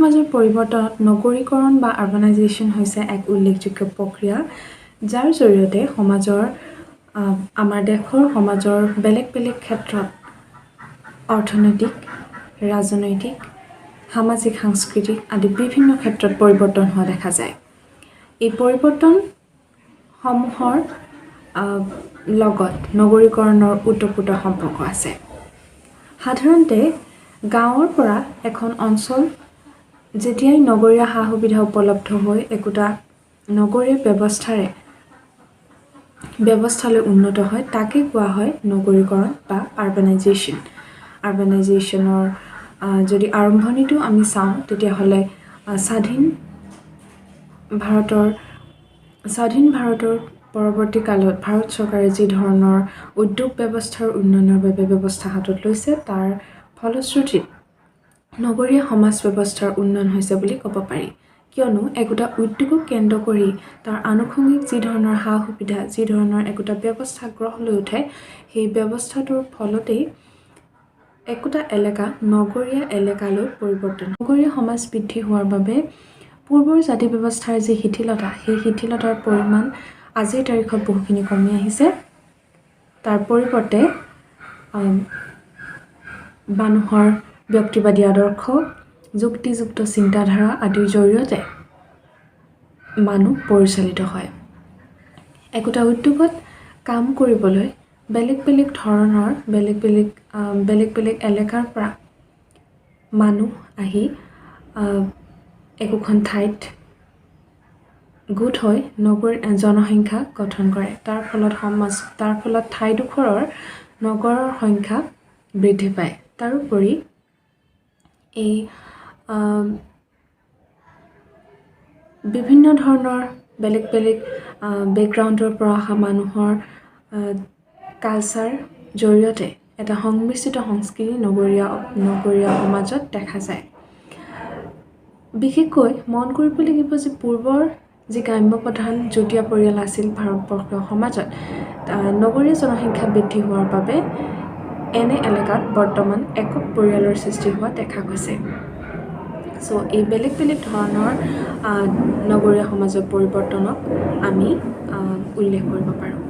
সমাজৰ পৰিৱৰ্তনত নগৰীকৰণ বা আৰ্বানাইজেশ্যন হৈছে এক উল্লেখযোগ্য প্ৰক্ৰিয়া, যাৰ জৰিয়তে সমাজৰ, আমাৰ দেশৰ সমাজৰ বেলেগ বেলেগ ক্ষেত্ৰত অৰ্থনৈতিক, ৰাজনৈতিক, সামাজিক, সাংস্কৃতিক আদি বিভিন্ন ক্ষেত্ৰত পৰিৱৰ্তন হোৱা দেখা যায়। এই পৰিৱৰ্তনসমূহৰ লগত নগৰীকৰণৰ ওতপ্ৰোত সম্পৰ্ক আছে। সাধাৰণতে গাঁৱৰ পৰা এখন অঞ্চল যেতিয়াই নগৰীয়া সা সুবিধা উপলব্ধ হৈ একোটা নগৰীয়া ব্যৱস্থালৈ উন্নত হয়, তাকে কোৱা হয় নগৰীকৰণ বা আৰ্বানাইজেশ্যন। আৰ্বানাইজেশ্যনৰ যদি আৰম্ভণিটো আমি চাওঁ, তেতিয়াহ'লে স্বাধীন ভাৰতৰ পৰৱৰ্তী কালত ভাৰত চৰকাৰে যি ধৰণৰ উদ্যোগ ব্যৱস্থাৰ উন্নয়নৰ বাবে ব্যৱস্থা হাতত লৈছে, তাৰ ফলশ্ৰুতিত নগৰীয়া সমাজ ব্যৱস্থাৰ উন্নয়ন হৈছে বুলি ক'ব পাৰি। কিয়নো একোটা উদ্যোগক কেন্দ্ৰ কৰি তাৰ আনুষংগিক যি ধৰণৰ সা সুবিধা, যি ধৰণৰ একোটা ব্যৱস্থা গঢ় লৈ উঠে, সেই ব্যৱস্থাটোৰ ফলতেই একোটা এলেকা নগৰীয়া এলেকালৈ পৰিৱৰ্তন। নগৰীয়া সমাজ বৃদ্ধি হোৱাৰ বাবে পূৰ্বৰ জাতি ব্যৱস্থাৰ যি শিথিলতা, সেই শিথিলতাৰ পৰিমাণ আজিৰ তাৰিখত বহুখিনি কমি আহিছে। তাৰ পৰিৱৰ্তে মানুহৰ ব্যক্তিবাদী আদৰ্শ, যুক্তিযুক্ত চিন্তাধাৰা আদিৰ জৰিয়তে মানুহ পৰিচালিত হয়। একোটা উদ্যোগত কাম কৰিবলৈ বেলেগ বেলেগ ধৰণৰ, বেলেগ বেলেগ এলেকাৰ পৰা মানুহ আহি একোখন ঠাইত গোট হৈ নগৰ জনসংখ্যা গঠন কৰে। তাৰ ফলত ঠাইডোখৰৰ নগৰৰ সংখ্যা বৃদ্ধি পায়। তাৰোপৰি এই বিভিন্ন ধৰণৰ বেলেগ বেলেগ বেকগ্ৰাউণ্ডৰ পৰা অহা মানুহৰ কালচাৰ জৰিয়তে এটা সংমিশ্ৰিত সংস্কৃতি নগৰীয়া সমাজত দেখা যায়। বিশেষকৈ মন কৰিব লাগিব যে পূৰ্বৰ যি গ্ৰাম্য প্ৰধান যুটীয়া পৰিয়াল আছিল ভাৰতবৰ্ষৰ সমাজত, নগৰীয়া জনসংখ্যা বৃদ্ধি হোৱাৰ বাবে এনে এলেকাত বৰ্তমান একক পৰিয়ালৰ সৃষ্টি হোৱা দেখা গৈছে। চ' এই বেলেগ বেলেগ ধৰণৰ নগৰীয়া সমাজৰ পৰিৱৰ্তনক আমি উল্লেখ কৰিব পাৰোঁ।